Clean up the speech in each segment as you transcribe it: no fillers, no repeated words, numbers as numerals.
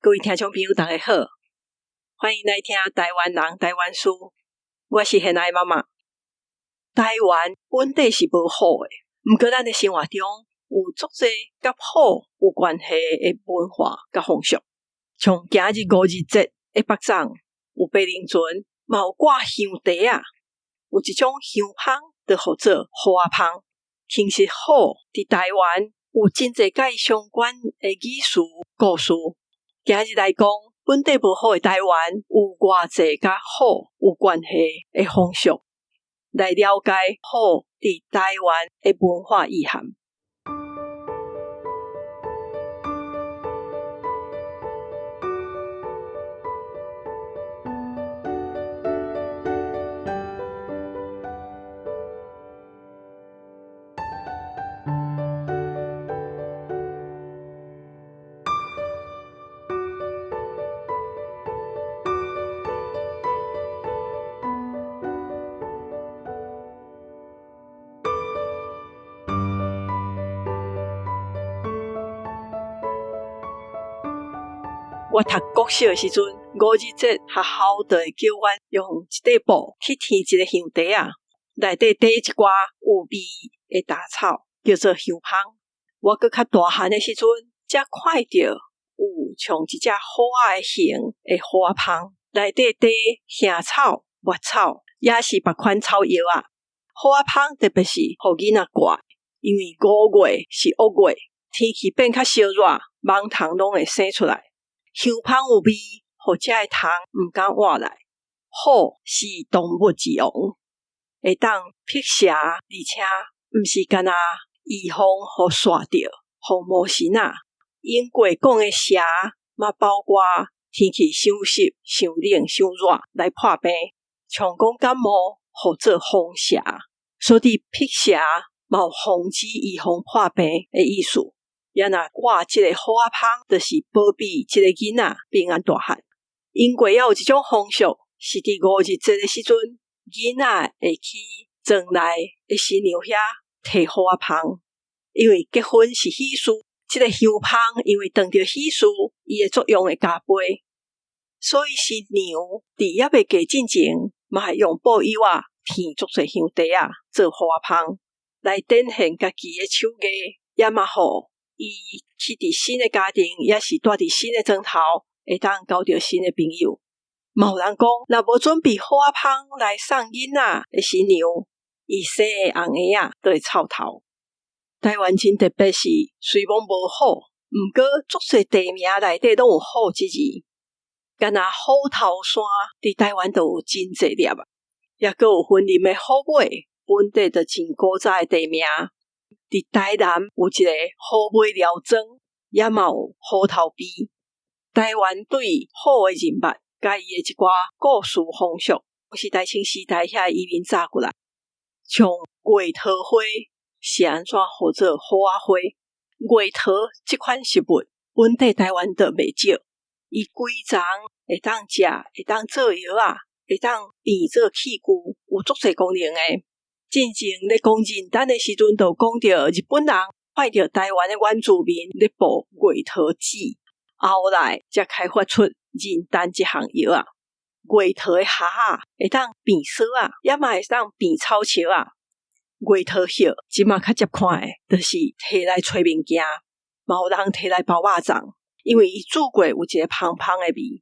各位聽眾朋友，大家好，歡迎來聽台灣人台灣事。我是現愛媽媽。台灣本底是無虎的，毋過咱的生活中有足濟佮虎有關係的文化佮風俗。像今日五日節的腹粽，有白龍船，嘛有掛香袋仔，有一種香芳，就號做虎仔芳。其實虎佇台灣有真濟佮伊相關的語詞故事。今日來講，本底無虎的台灣有偌濟佮虎有關係的風俗，來了解虎佇台灣的文化意涵。我讀國小的時陣，五日節學校就會叫阮用一塊布去添一个香袋仔，內底缀一寡有味的雜草，叫做香芳。我閣較大漢的時陣，才看著有像一隻虎仔的形的虎仔芳，內底缀香草、麥草，抑是別款草藥仔。虎仔芳特別是予囡仔掛，因為五月是惡月，天氣變較燒熱，蠓蟲攏會生出來。香芳有味，予遮的蟲毋敢倚來。虎是動物之王，會當辟邪，而且毋是干焦預防予煞著，予魔神仔。英國講的邪，嘛包括天氣傷濕、傷冷、傷熱來破病，像講感冒，號做風邪。所以辟邪嘛有防止預防破病的意思。也若掛這個虎仔芳，就是保庇這個囡仔平安大漢。英國也有一種風俗，是佇五日節的時陣，囡仔會去莊內的新娘遐提虎仔芳，因為結婚是喜事，這個香芳因為當著喜事，伊的作用會加倍。所以新娘佇猶未嫁進前，嘛會用布幼仔添足濟香袋仔做虎仔芳，來展現家己的手藝，也嘛予伊去佇新的家庭，抑是蹛佇新的莊頭，會當交著新的朋友。嘛有人講，若無準備虎仔芳來送囡仔的新娘，伊生的紅嬰仔就會臭頭。台灣真特別是，雖罔無虎，毋過足濟地名內底攏有虎這字。敢若虎頭山佇台灣就有真濟粒啊，抑閣有雲林的虎尾，本底就真古早的地名。佇台南有一個虎尾寮莊，也嘛有虎頭埤。台灣對虎的認捌，佮伊的一寡故事風俗，攏是大清時代遐移民早過來。像月桃花是按怎號做虎仔花？月桃這款食物，本地台灣就袂少。伊規叢會當食，會當做藥仔，會當變做器具，有足濟功能的。進前咧講仁丹的時陣，就講著日本人發著台灣的原住民咧捕月桃子，後來才開發出仁丹這項藥仔。月桃的莢仔會當變索仔，也嘛會當變草石仔。月桃葉這馬較捷看的，就是提來揣物件，嘛有人提來包肉粽，因為伊煮過有一個芳芳的味。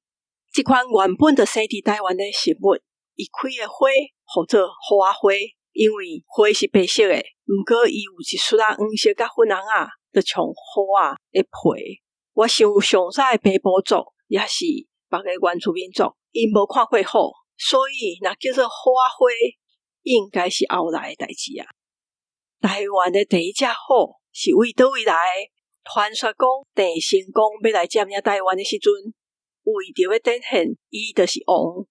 這款原本就生佇台灣的食物，伊開的花號做虎仔花。因為花是白色的，毋過伊有一絲仔黃色佮粉紅仔，就像虎仔的皮。我想上早的平埔族，抑是別个原住民族，𪜶無看過虎，所以若叫做虎仔花，應該是後來的代誌啊。台灣的第一隻虎是為佗位來的？傳說講鄭成功欲來佔領台灣的時陣，為著欲展現伊就是王，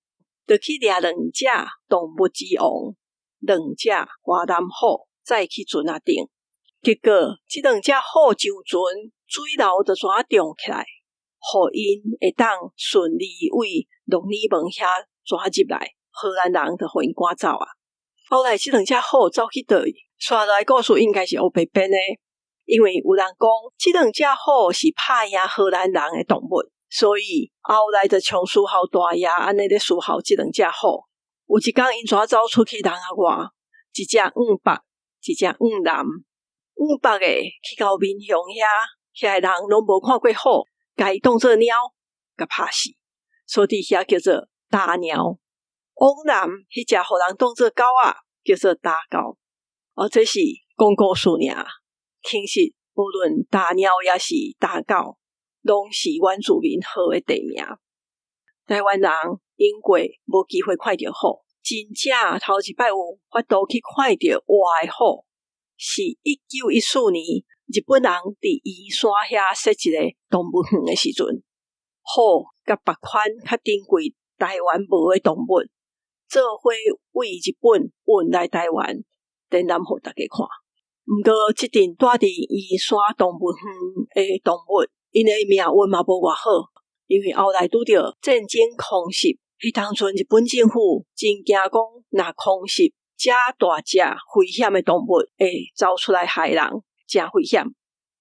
就去掠兩隻動物之王。兩隻華南虎載去船仔頂，結果這兩隻虎上船，水流就怎漲起來，予𪜶會當順利為鹿耳門遐怎入來，荷蘭人就予𪜶趕走啊。後來這兩隻虎走去佗位？紲落來故事應該是烏白編的，因為有人講這兩隻虎是拍贏荷蘭人的動物，所以後來就像思孝大爺按呢咧思孝這兩隻虎。有一工𪜶怎走出去人仔外，一隻向北，一隻向南。向北的去到民雄遐，遐的人攏無看過虎，共伊當做貓，共拍死。所以佇遐叫做打貓。往南彼隻予人當做狗仔，叫做打狗。哦，這是講故事爾。其實無論打貓抑是打狗，攏是原住民號的地名。台灣人永過無機會看著虎，真正頭一擺有法度去看著活的虎，是1914年日本人佇圓山遐設一个動物園的時陣，虎佮別款較珍貴台灣無的動物，做伙對日本運來台灣，展覽予大家看。毋過，這陣蹛佇圓山動物園的動物，𪜶的命運嘛無偌好，因為後來拄著戰爭空襲，彼當陣日本政府真驚講，若空襲遮大隻危險的動物會走出來害人，誠危險。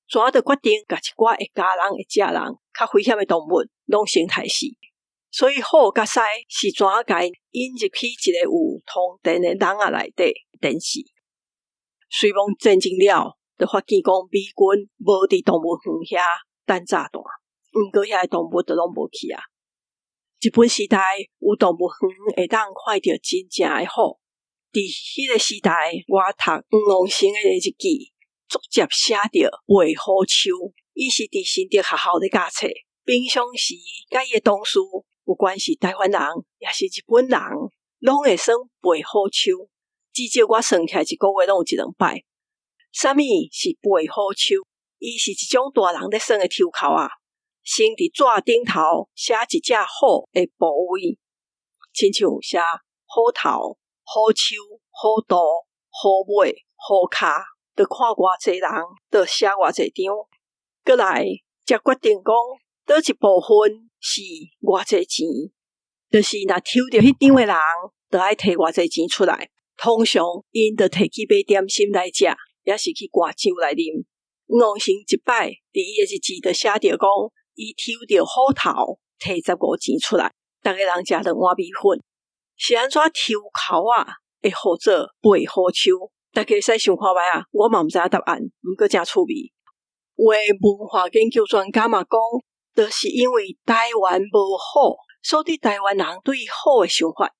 怎就決定共一寡會咬人、會食人、較危險的動物攏先刣死。所以虎佮獅是怎共引入去一个有通電的籠仔內底電死。雖罔戰爭了，就發現講美軍無佇動物園遐彈炸彈，毋過遐的動物就攏無去啊。日本時代有動物園會當看著真正的虎。佇彼個時代，我讀黃龍生的日記，直接寫著白虎丘。伊是佇新竹學校咧教冊，平常時佮伊的同事，不管是台灣人，抑是日本人，攏會耍白虎丘。至少我算起來一个月攏有一兩擺。啥物是白虎丘？伊是一種大人咧耍的抽鬮仔，先佇紙頂頭寫一隻虎的部位，親像寫虎頭、虎手、虎肚、虎尾、虎跤，就看偌濟人，就寫偌濟張。閣來，才決定講佗一部分是偌濟錢，就是若抽著彼張的人，就愛提偌濟錢出來。通常𪜶就提去買點心來食，抑是去灌酒來啉。黃龍生一擺佇伊的日誌就寫著講，伊抽著虎頭，提15錢出來，逐个人食兩碗米粉。是按怎抽鬮仔會號做白虎丘？大家會使想看覓啊？我嘛毋知影答案，毋過誠趣味。有的文化研究專家嘛講，就是因為台灣無虎，所以台灣人對虎的想法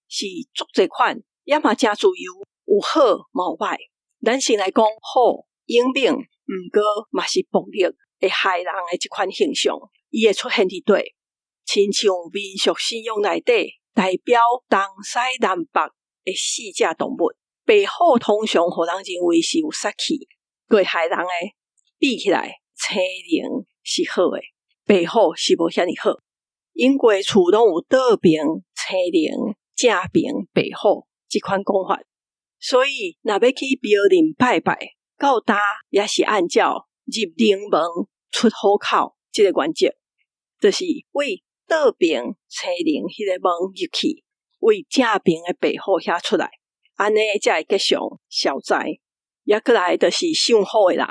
是足濟款。也嘛誠自由，有好嘛有歹。咱先來講虎勇猛，毋過嘛是暴力會害人的這款形象，伊會出現佇佗，親像民俗信仰內底代表東西南北的四隻動物。白虎通常予人認為是有殺氣，閣會害人的。比起來，青龍是好的，白虎是無遐爾好。因過厝攏有倒爿青龍、正爿白虎這款講法，所以若欲去廟裡拜拜，到今也是按照入龍門出虎口這个原則，就是對倒爿青龍彼个門入去，對正爿的白虎遐出來，按呢才會吉祥消災。抑閣來就是屬虎的人，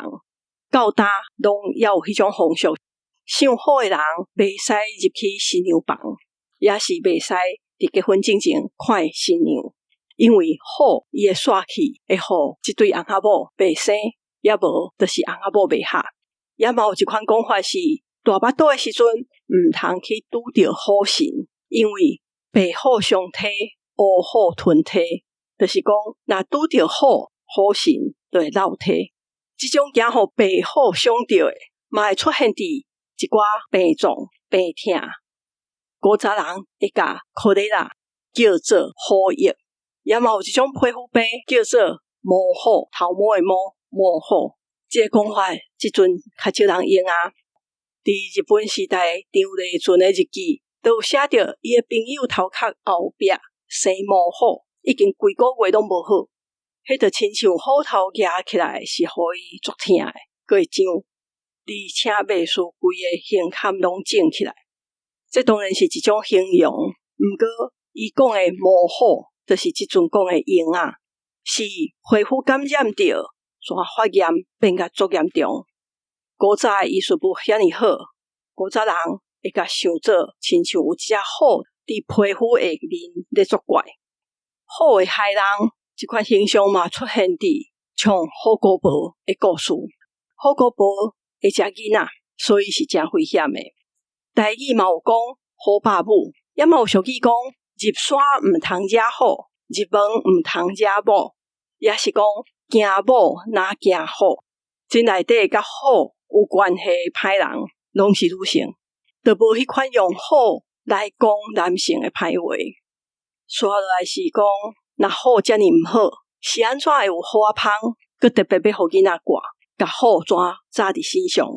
到今攏猶有彼種風俗，屬虎的人袂使入去新娘房，抑是袂使佇結婚進前看新娘。因為虎伊的煞氣會予這對翁仔某袂生，抑無就是翁仔某袂合。也嘛有一款講法是，大腹肚的時陣毋通去拄著虎神，因為白虎相體，烏虎吞體，就是講若拄著虎，虎神就會落體。這種驚予白虎傷著的，嘛會出現佇一寡病狀病痛。古早人會共科雷拉叫做虎疫。也嘛有一種皮膚病叫做毛虎，頭毛的毛，毛虎。這个講法這陣較少人用啊。佇日本時代，張麗純的日記都有寫著伊的朋友頭殼後壁生毛虎，已經幾个月攏無好。彼就親像虎頭夯起來，是予伊足疼的，閣會癢，而且袂輸規个胸坎攏腫起來。這當然是一種形容，毋過伊講的毛虎，就是這陣講的癭仔，是皮膚感染著，怎發炎變甲足嚴重。古早的醫術無遐爾好，古早人會共想做親像有一隻虎佇皮膚下面咧作怪。虎的害人，這款形象嘛出現佇像虎姑婆的故事。虎姑婆會食囡仔，所以是誠危險的。台語嘛有講虎爸母，也嘛有俗語講入山毋通惹虎，入門毋通惹某，也是講驚某若驚虎。這內底佮虎有關係的歹人，攏是女性，就無彼款用虎來講男性的歹話。紲落來是講，若虎遮爾毋好，是按怎會有虎仔蜂，閣特別欲予囡仔掛，共虎紙紮佇身上？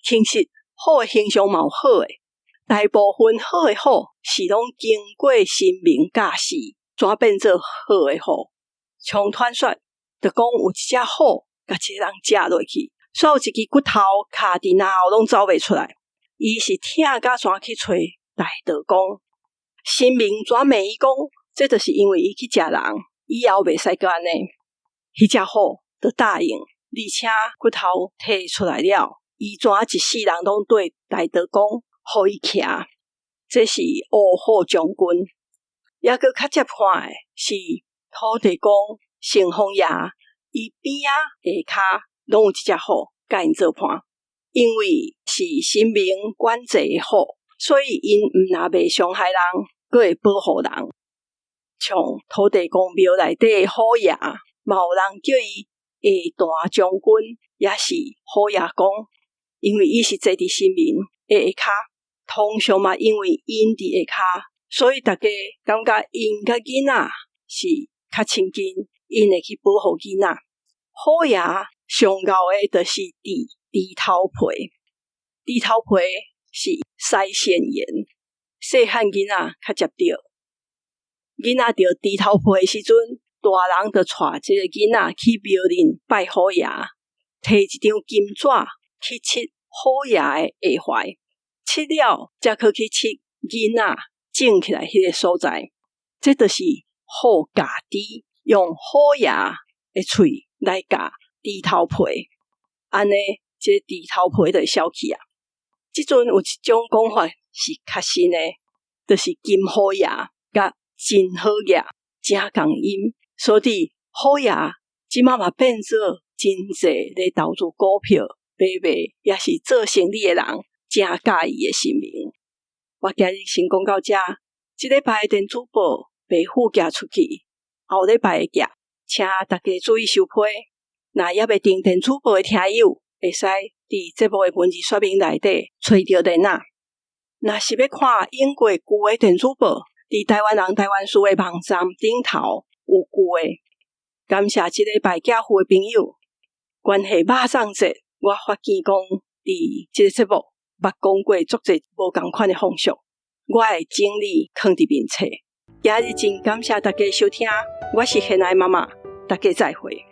其實虎的形象嘛有好的，大部分好的虎是攏經過神明教示，轉變做好的虎。像傳說，就講有一隻虎共一個人食落去，煞有一支骨頭卡佇嚨喉攏走袂出來，伊是疼甲怎去揣大道公。神明怎罵伊講，這就是因為伊去食人，以後袂使閣按呢。彼隻虎就答應，而且骨頭提出來了，伊怎一世人攏綴大道公，予伊徛。這是烏虎將軍。抑閣較接看的是土地公城隍爺，伊邊仔下跤攏有一隻虎，佮𪜶做伴。因為是神明管制的虎，所以𪜶毋若袂傷害人，閣會保護人。像土地公廟內底的虎爺，嘛有人叫伊下大將軍，也是虎爺公，因為伊是坐佇神明的下跤。通常嘛，因為𪜶佇下跤，所以逐家感覺𪜶佮囡仔是較親近，𪜶會去保護囡仔。虎爺上𠢕的就是治豬頭皮，豬頭皮是腮腺炎，細漢囡仔較捷著。囡仔著豬頭皮的時陣，大人就帶這個囡仔去廟裡拜虎爺，提一張金紙去拭虎爺的下懷，拭了才閣去拭囡仔腫起來彼個所在。這就是虎咬豬，用虎爺的喙來咬豬頭皮，按呢，這個豬頭皮就會消去啊。這陣有一種講法是較新的，就是金虎爺佮真好額誠仝音，所以虎爺這馬嘛變做真濟咧投資股票、買賣，抑是做生意的人誠佮意的神明。我今日先講到這，這禮拜的電子報袂付寄出去，後禮拜會寄，請大家注意收批。若猶未訂電子報的聽友，會使佇節目的文字說明內底揣著連仔。若是欲看影過舊的電子報，佇台灣人台灣事的網站頂頭有舊的。感謝這禮拜寄付的朋友，關係肉粽節，我發現講佇這個節目捌講過足濟無仝款的風俗，我會整理囥佇面冊。今日真感謝大家收聽，我是賢愛媽媽，大家再會。